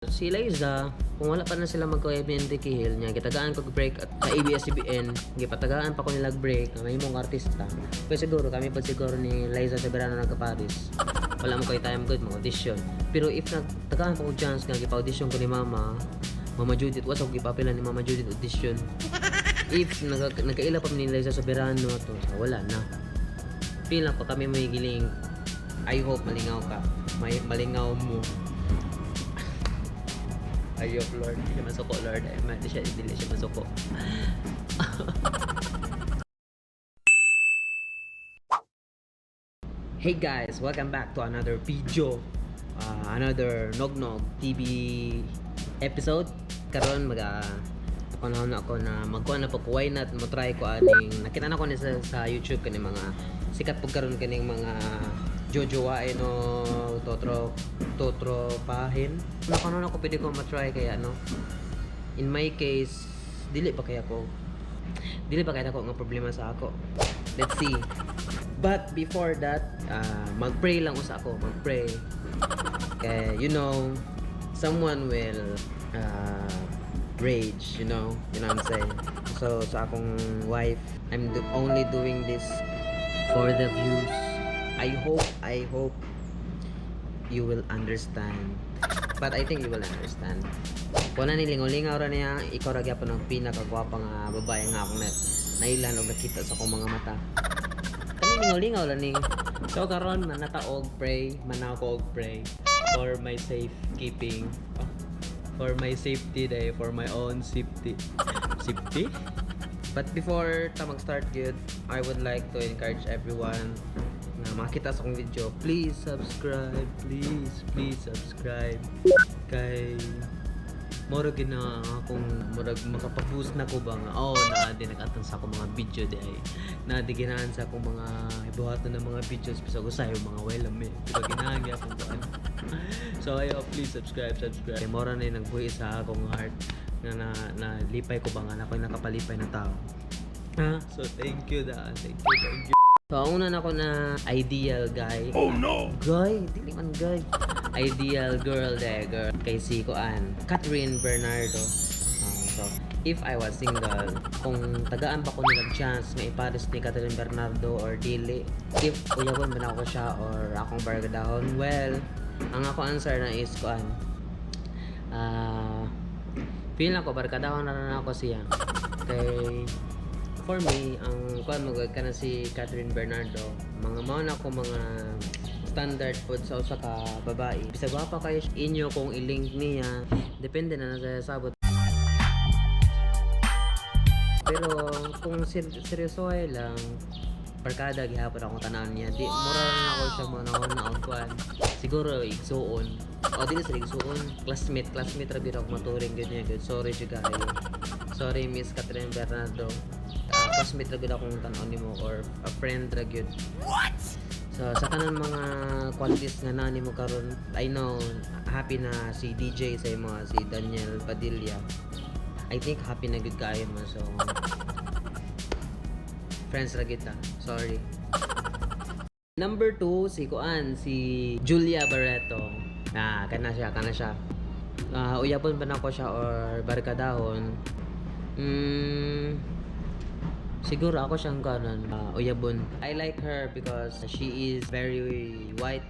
Si Liza, kung wala pa na sila magka ni Enrique Gil niya, gitagaan ko break at sa ABS-CBN, gipatagaan pa ko nila break na may mong artista. Pero siguro kami pa siguro ni Liza Soberano nagka-Paris. Wala mo kay time good mag audition. Pero if nagtagaan pa ko chance nga gipa-audition ko ni Mama, Mama Judith, what's ako gipapila ni Mama Judith audition. If nagkaila pa ni Liza Soberano to, so wala na. Feel ako kami may giling. I hope malingaw ka. May malingaw mo. I hope, Lord. Hindi siya masuko, Lord. Ay, hindi siya masuko. Hey guys, welcome back to another video. Another Nognog TV episode. Karon maga ako na ako na magkuha na po ko, why not mo try ko aning nakita na ko ni sa YouTube kani mga sikat pug karon kaning mga jojowain o totro totropahin. Nako na ako pwede ko ma-try kaya no. In my case, dili pa kaya ako nga problema sa ako. Let's see. But before that, mag-pray lang usa ako, mag-pray. Kay someone will rage, you know what I'm saying? So sa akong wife, I'm only doing this for the views. I hope you will understand. But I think you will understand. Kung na nilingaw-lingaw ra niya, ikaw ra gyapon ang pinakagwapa nga babae nga akong na nailan og nakita sa akong mga mata. Kani lingaw-lingaw lang ni. So karon manata og pray, manaw ko og pray for my safekeeping. Oh, for my safety day, for my own safety. Safety? But before ta mag-start good, I would like to encourage everyone na makita sa akong video, please subscribe, please, please subscribe. Kay murag gina akong murag makapag-boost na ko ba nga oh na di nag-atong sa akong mga video di ay na di ginahan sa akong mga ibuhaton ng mga videos bisag usahay mga well me pero ginahan gyapon ko ano. So ayo, please subscribe, subscribe. Kay mora na yung nagbuhi sa akong heart nga na, na lipay ko ba nga na ako'y nakapalipay na tao ha. So thank you da, thank you, thank you. So ang una na ako na ideal guy. Oh no! Guy! Dili man guy. Ideal girl de girl. Kay si Kuan. Kathryn Bernardo. Ah, so, if I was single, kung tagaan pa ko nila chance nga ipares ni Kathryn Bernardo or dili, if uyabon ba na ako siya or akong barkadahon, well, ang ako answer na is kuan. Ah, feel ako barkadahon na na ako siya. Kay for me, ang kuan mo ka na si Kathryn Bernardo, mga mao na ko mga standard food sa usa ka babae. Bisag gwapa kayo inyo kung i-link niya, depende na na sa sabot. Pero kung seryoso ay lang, barkada gihapon akong tanan niya. Di mura na ako siya mga na og kuan. Siguro igsuon. O dili sa igsuon, classmate, classmate ra biro ako maturing gyud niya gyud. Sorry jud kaayo. Sorry, Miss Kathryn Bernardo. Ah, classmate ra gyud akong tan-on nimo or a friend ra gyud. What? So sa tanan mga qualities nga naa nimo karon, I know happy na si DJ sa imo, si Daniel Padilla. I think happy na gyud kaayo mo. So friends ra kita. Sorry. Number 2, si Kuan, si Julia Barretto. Ah, kana siya, kana siya. Ah, uyabon ba nako siya or barkadahon? Siguro ako siyang kanon, uyabon. I like her because she is very white.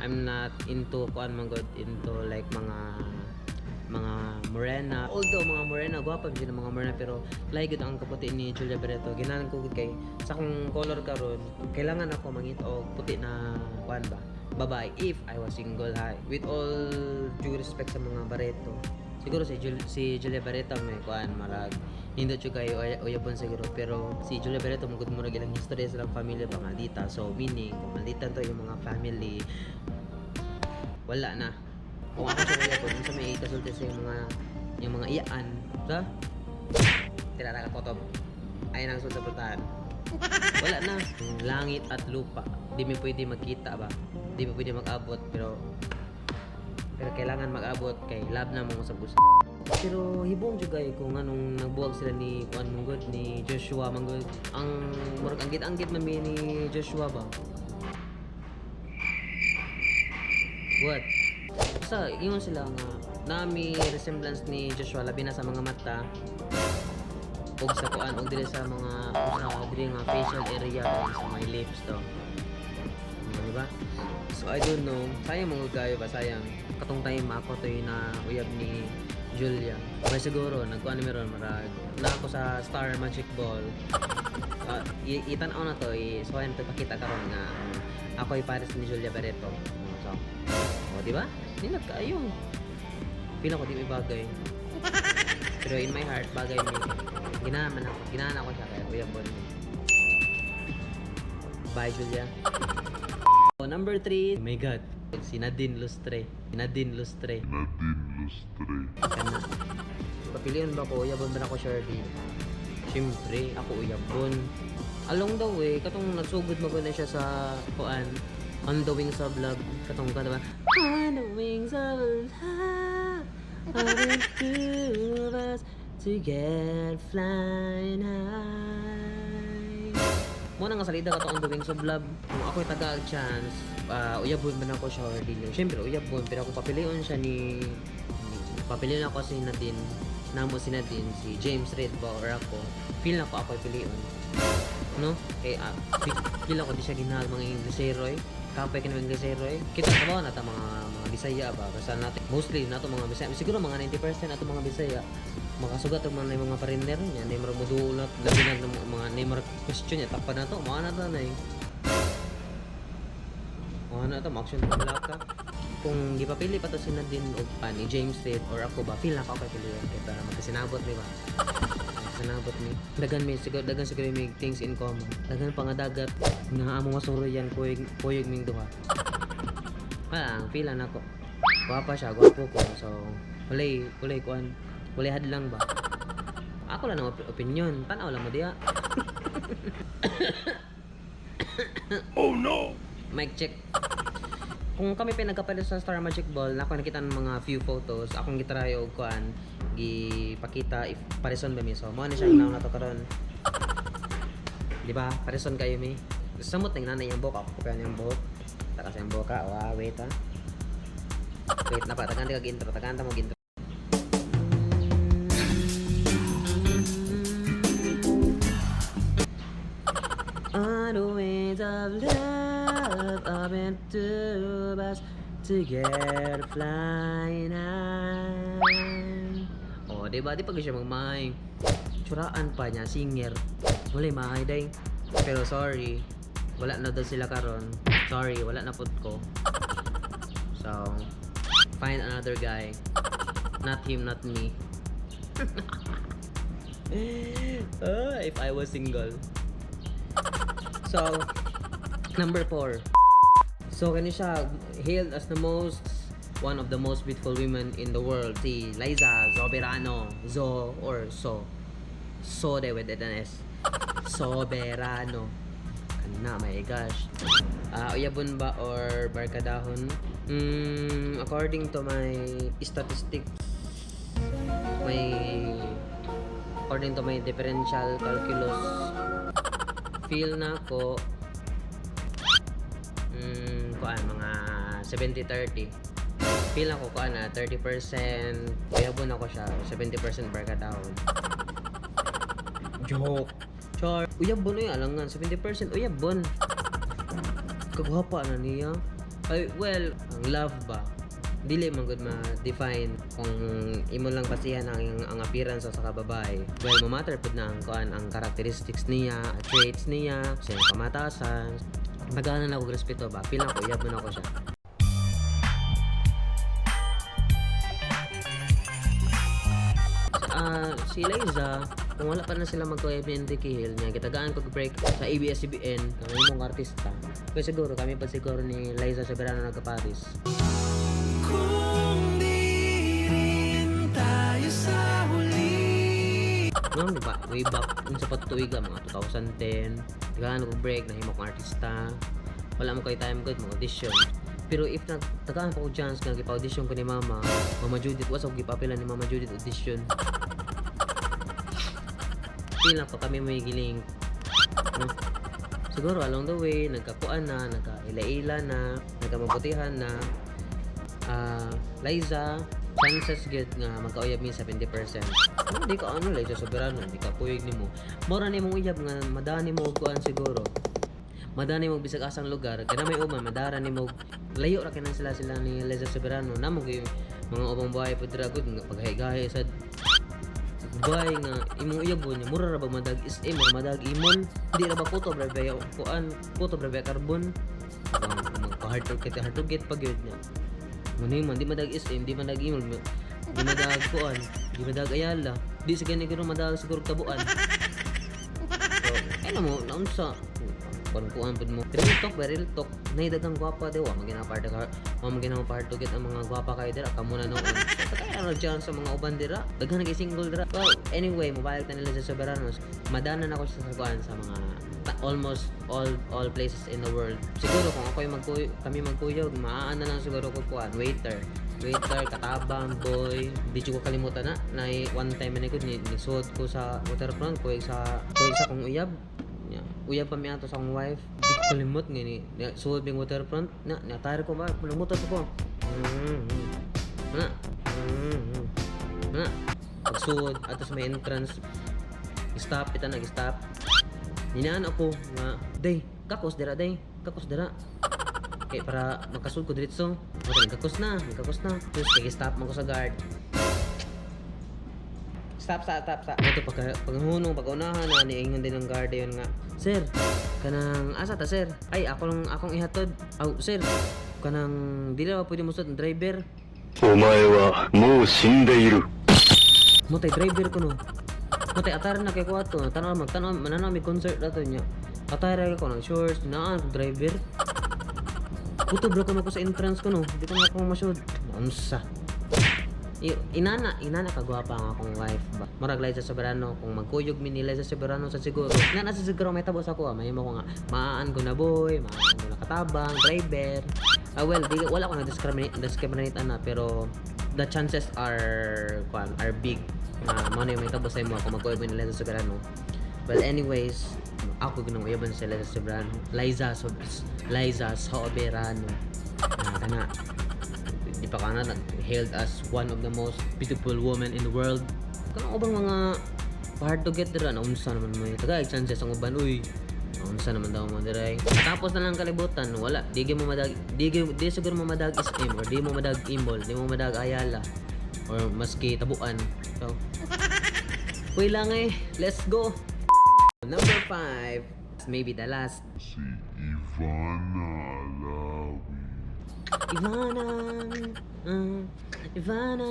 I'm not into kuan man gud, into like mga morena. Although mga morena, gwapa jud ang mga morena, pero like gud ang kaputi ni Julia Barretto. Ginahan ko gud kay sa akong color karon, kailangan ako mangita og puti na kuan ba, babae if I was single ha. With all due respect sa mga Barretto. Siguro si Julia Barretto may kuan marag hindi jud kayo uyabon siguro, pero si Julia Barretto mugud murag ilang history sa ilang family pa maldita. So meaning kung maldita to yung mga family, wala na. Kung ako siya uyabon, unsa may ikasulti sa yung mga iyaan sa tira ka kotob ay nang sulta pultahan, wala na. Langit at lupa di mi pwede magkita ba, di mi pwede mag-abot, pero pero kailangan mag-abot kay love na mo sa busa. Pero hibong jud kay kung anong nagbuwag sila ni kuan manggod ni Joshua manggod, ang murag anggit-anggit man mi ni Joshua ba. What? Sa ingon sila nga nami resemblance ni Joshua, labi na sa mga mata ug sa kuan, ug diri sa mga, sa diri nga facial area, sa my lips to. Oh, di ba? So I don't know. Sayang mga kayo ba, sayang. Katong time ako to na uyab ni Julia. May siguro nagkuan ni meron marag na ako sa Star Magic Ball. Itan-aw na to, so ayun to pakita karon nga ako ay pares ni Julia Barretto. So, oh, di ba? Nindot kaayo. Feel ako di may bagay. Pero in my heart, bagay mi. Ginahan man ako. Ginahan ako siya kaya uyabon mi. Bye, Julia. Oh, number 3. Oh my God. Si Nadine Lustre. Nadine Lustre. Nadine Lustre. Kana. Papilion ba ko? Uyabon ba nako, Shirley? Siyempre, ako uyabon. Along the way, katong nagsugod mo na siya sa kuan, On the Wings of Love. Katong ka, diba? On the wings of love, are the two of us together flying high. Mo na nga salida kato On the Wings of Love. Kung ako'y taga chance, uyabon man ako siya or dili. Siyempre, uyabon. Pero kung papilion siya ni papilion ako si Nadine, namo si Nadine, si James Reid ba or ako, feel na ko ako'y pilion. No? Kay feel ako di siya ginahal mga Inglesero eh. Kapay ka ng Inglesero eh. Kita ka ba na ta mga Bisaya ba? Basta natin, mostly nato mga Bisaya. Siguro mga 90% nato mga Bisaya. Makasugat ang mga mga pariner niya, ni mga mudulat, labi na ng mga ni mga question niya, tapan na to, mga na to na eh. Mga na to, action wala ka. Kung gipapili pa to si Nadine og pa ni James Reid or ako ba, feel na ako kay pilihan kay para magkasinabot mi ba. Magkasinabot mi. Dagan mi siguro, dagan siguro may things in common. Dagan pa nga dagat nga amo masuroyan, kuyog kuyog ming duha. Wala, ang feel na ako. Gwapa siya, gwapo ko. So, walay, walay kuan, walay hadlang ba. Ako lang ang opinion. Tanaw lang mo diya. Oh no! Mic check. Kung kami pinagkapalit sa Star Magic Ball, na ako nakita ng mga few photos, akong gitry og kuan, gipakita if parison ba mi. So, mo na siya ang na to karon. Di ba? Parison kayo mi. Samot nang nanay yung buhok, ako pa yung buhok. Takas yung buhok ka. Wa, wait ha. Wait na pa, tagaan ka intro, tagaan ta mo intro. On the wings of love, up and two of us together flying high. Oh, di ba? Di pa siya magmahay. Tsuraan pa niya, singer. Wala mahay day. Pero sorry, wala na daw sila karon. Sorry, wala na pud ko. So, find another guy. Not him, not me. Ah, if I was single. So, number 4. So, kani siya hailed as the most one of the most beautiful women in the world, si Liza Soberano. Zo or So. So de with an S. Soberano. Kana, my gosh. Ah, uyabon ba or barkadahon? According to my statistics, may according to my differential calculus, feel na ko kuan mga 70-30. Feel ako kuan na 30% uyabon ako siya, 70% barkadahon. Joke. Char. Uyabon na yun, alangan. 70% uyabon. Kagwapa na niya. Ay, well, ang love ba? Dili man gud ma-define kung imo lang basihan ang appearance sa kababae. Well, mamatter pud na ang kuan, ang characteristics niya, traits niya, sa iyang kamatasan. Naganan ako og respeto ba? Feel ako, uyabon ako siya. Ah, si Liza, kung wala pa na sila magkuyab ni Enrique Gil niya, gitagaan ko break sa ABS-CBN, kami mong artista. Pero siguro, kami pa siguro ni Liza Soberano nagka-Paris. Kung di rin tayo sa huli. No, di ba? Way back, yung sa patutuiga, mga 2010, tagaan ko break, nahimo kong artista. Wala mo kay time good, mga audition. Pero if nagtagaan pa ko chance nga gipa-audition ko ni Mama, Mama Judith, was ako gipapila ni Mama Judith audition. Feel ako kami may giling. No? Siguro along the way, nagkakuan na, nagkaila-ila na, nagkamabutihan na. Ah, Liza, chances gyud nga magkauyab mi 70%. Ano, di ka ano, Liza Soberano, di ka kuyog nimo. Mora ni mong uyab nga madani mo og kuan siguro. Madani mo bisag asang lugar, kana may uban madara nimo, layo ra kanan sila sila ni Liza Soberano. Namo gyud mga ubang bahay pud dira gud nga paghay-gahi sad bay nga imong uyabon niya mura ra ba madag SM or madag imol, di ra ba kutob ra ba kuan, kutob ra ba carbon, magpa hard to get, hard to get pa gyud niya. Muna man di madag SM, di madag imol, di madag kuan, di madag Ayala, di sa gani guro madag siguro Tabuan. So ay na mo naunsa kuan kuan pud mo. Real talk ba, real talk, nay dagang gwapa de, wa man part wa man gina part to get ang mga gwapa kayo dira kamo na noon. So kaya ra dyan sa mga uban dira, daghan nag single dira. Well, anyway, mobile ta nila sa Soberanos, madana na ko siya sa kuan sa mga almost all places in the world. Siguro kung ako yung kami magkuyog, maaan na lang siguro ko kuan, waiter. Waiter, katabang, boy. Di ko kalimutan na, na one time na ko, ni ko sa Waterfront, kuyog sa kong uyab. Nya, uyab pa mi ato sa akong wife. Di ko kalimot nga ni suod mi Waterfront, na natire ko ba, lumutot ko. Na. Na. Pagsuod ato sa may entrance, stop ita, nag-stop. Ninaan ako nga, "Day, kakos dira, day, kakos dira." Kay para makasud ko diretso. Okay, nagkakos na, nagkakos na. Tapos kay stop man ko sa guard. Stop sa, stop sa. Ito pagka paghunong pagunahan na niingon din ng guard yun nga. "Sir, kanang asa ta, sir?" "Ay, ako lang akong ihatod." "Aw, sir, kanang dili ba pwede mo ang driver?" お前はもう死んでいる。 Mo tay driver ko no. Mo tay atar na kay ko ato. Tanaw magtanaw mananaw mi concert ato niya. Atay ra ko ng shorts, naa ang driver. Kutob ra ko na ko sa entrance ko no. Di ko na ako masud. Unsa? Inana, inana kagwapa ang akong wife ba. Murag Liza Soberano, kung magkuyog mi ni Liza Soberano sa siguro. Nana sa siguro may tabo sa ako, ah. Mahimo ko nga maan ko na boy, maan ko na katabang, driver. Ah, well, di, wala ko na discriminate discriminate ana, pero the chances are kuan are big na mo na yung may tabo sa imo kung magkuyog mi ni Liza Soberano. Well, anyways, ako ginang uyaban si Liza Soberano. Liza Soberano. Ah, kana di pa kana hailed as one of the most beautiful women in the world. Kanang ubang mga hard to get dira na unsa naman mo taga chances ang uban, uy. Unsa naman daw mo diray. Tapos na lang kalibutan, wala di gyud mo madag di siguro mo madag SM or di mo madag Imol, di mo madag Ayala or maski Tabuan. So, uy lang eh, let's go. Number 5, maybe the last. Si Ivana Alawi. Ivana, Ivana,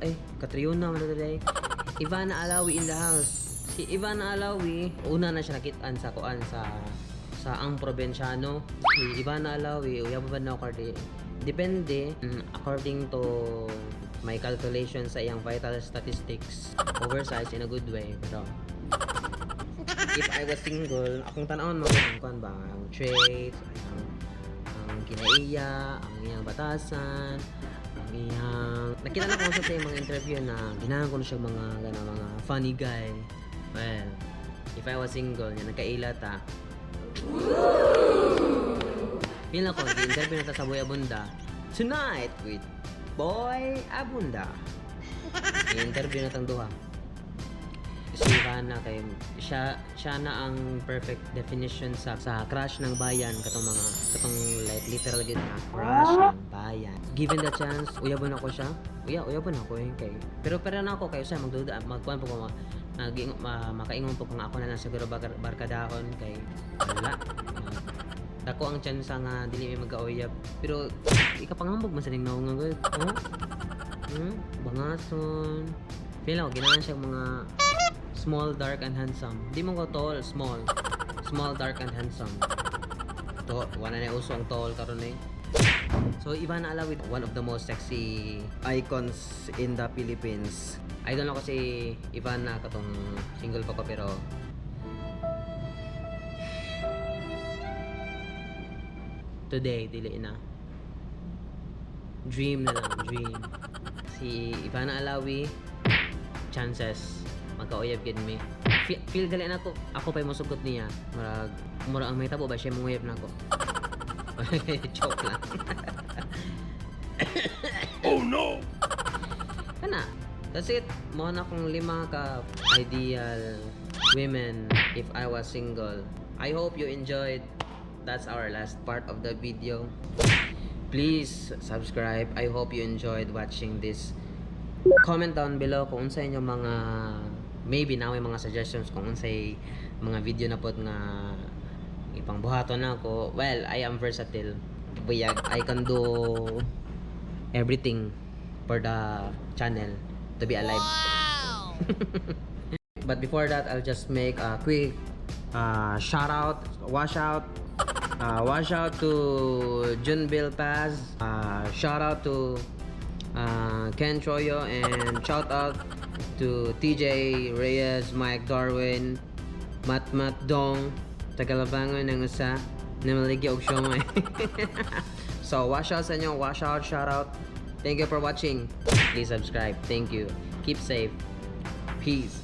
ay, Catriona man na today. Ivana Alawi in the house. Si Ivana Alawi, una na siya nakitaan sa kuan sa Ang Probinsyano. Si Ivana Alawi, uyab ba na ako depende, according to my calculation sa iyang vital statistics, oversized in a good way. Pero if I was single, akong tanawon mo ang kuan ba, ang traits, ang kinaiya, ang iyang batasan, ang iyang nakita na ko sa iyang mga interview na ginahan ko na siya mga gana mga funny guy. Well, if I was single, yan nagkaila ta. Feel ako, interview na ta sa Boy Abunda. Tonight with Boy Abunda. I-interview na tang duha. Si Ivana kay siya siya na ang perfect definition sa crush ng bayan, katong mga katong like literal gid na crush ng bayan. Given the chance, uyabon ako siya. Uyabon ako eh kay. Pero pero na ako kay sa magduda magkuan po ko ma, makaingon po kung ako na lang siguro barkadahon kay wala. Dako ang chance nga dili mi magkauyab. Pero ikapanghambog man sa ning naong nga gud. Oh? Bangason. Feel ako ginahan siya mga small, dark, and handsome. Di mo ko tall, small. Small, dark, and handsome. To, wala na uso ang tall karon eh. So, Ivana Alawi, one of the most sexy Icons in the Philippines. Idol ako si Ivana katong single pa ko, pero today dili na. Dream na lang, dream. Si Ivana Alawi, chances magkauyab gid mi. Feel gali nako ako pa'y mosugot niya. Murag murag ang mahitabo ba siya manguyab nako. Joke lang. Oh no! Kana. That's it. Mao na akong lima ka ideal women if I was single. I hope you enjoyed. That's our last part of the video. Please subscribe. I hope you enjoyed watching this. Comment down below kung unsa inyong mga, maybe naa may mga suggestions kung unsay mga video na pod nga ipangbuhaton nako. Well, I am versatile. Buyag, I can do everything for the channel to be alive. But before that, I'll just make a quick shout out, wash out, wash out to Junbill Paz, shout out to Ken Troyo, and shout out to TJ Reyes, Mike Darwin, Mat Mat Dong, Tagalabangon ng usa, namaligya og siomay. So, wash out sa inyo, wash out, shout out. Thank you for watching. Please subscribe. Thank you. Keep safe. Peace.